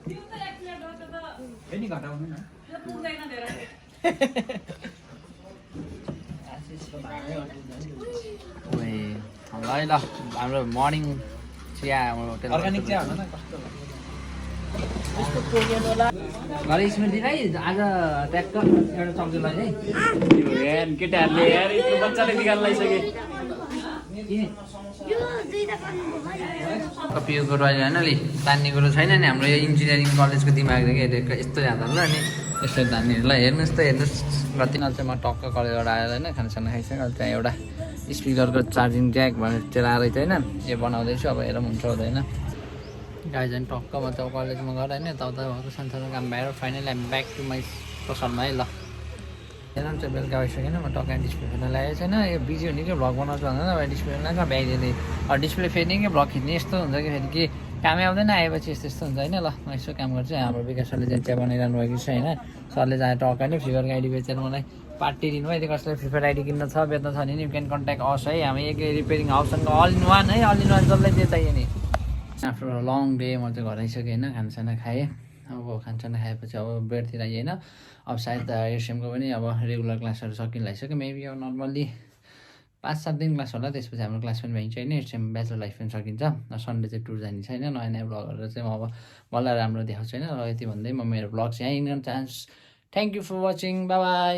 फेरि घटाउनु न ल ल हाम्रो मर्निङ चिया होटल अर्ग्यानिक चिया हुन्छ न कस्तो घरि स्मृति भाइ आज ट्याक्क एउटा चम्ची लैजाइ केटाहरूले यार यत्रो बच्चाले निकाल्न लागिसके पिएको कुरो अहिले होइन अलि तान्ने कुरो छैन नि हाम्रो यो इन्जिनियरिङ कलेजको दिमागदेखि हेरेको यस्तो याद होला नि यस्तो तान्नेहरूलाई हेर्नुहोस् त हेर्नुहोस् गतिनाल चाहिँ म टक्क कलेजबाट आएर होइन खानासाना खाइसकेँ अहिले त्यहाँ एउटा स्पिकरको चार्जिङ ज्याक भनेर चलाएर चाहिँ होइन यो बनाउँदैछु अब हेरौँ हुन्छ हुँदैन गाई झन् टक्क म चाहिँ कलेजमा गएर होइन यताउता भएको सानसानो काम भएर फाइनली हामी ब्याक टु माई पसलमा है ल हेर चाहिँ बेलुका भइसकेन म टक्क डिस्प्ले फेर्न लागेको छैन यो बिजी हुने कि भ्लग बनाउँछु भन्दा डिस्प्ले फेर्न कहाँ भ्याइदिँदै डिस्प्ले फेर्ने कि भ्लग खिच्ने यस्तो हुन्छ कि फेरि कि कामै आउँदैन आएपछि यस्तो यस्तो हुन्छ होइन ल म यसो काम गर्छु हाम्रो विकास सरले चाहिँ चिया बनाइरहनु भएको छ होइन सरले चाहिँ टक्क नै फ्लिपकार्टको आइडी बेचेर मलाई पार्टी दिनुभयो यदि कसैलाई फ्लिपकार्ट आइडी किन्न छ बेच्न छ भने नि यु क्यान कन्ट्याक्ट अस है हामी एक रिपेयरिङ हाउससँग अल इन वान है अल इन वान जसलाई जे चाहियो नि आफ्टर अ लङ डे म चाहिँ घर आइसकेँ होइन खानासाना खाएँ अब खानासाना खाएपछि अब बेडतिर आएँ होइन अब सायद एसएमको पनि अब रेगुलर क्लासहरू सकिन लागिसक्यो मेबी अब नर्मल्ली 5-7 दिन क्लास होला त्यसपछि हाम्रो क्लास पनि भइन्छ होइन एसएम ब्याचलर लाइफ पनि सकिन्छ सन्डे चाहिँ टुर जाने छैन नयाँ नयाँ भ्लगहरू चाहिँ म अब बल्ल राम्रो देखाउँछु छैन र यति भन्दै म मेरो भ्लग चाहिँ यहीँ गर्न चाहन्छु thank you for watching bye by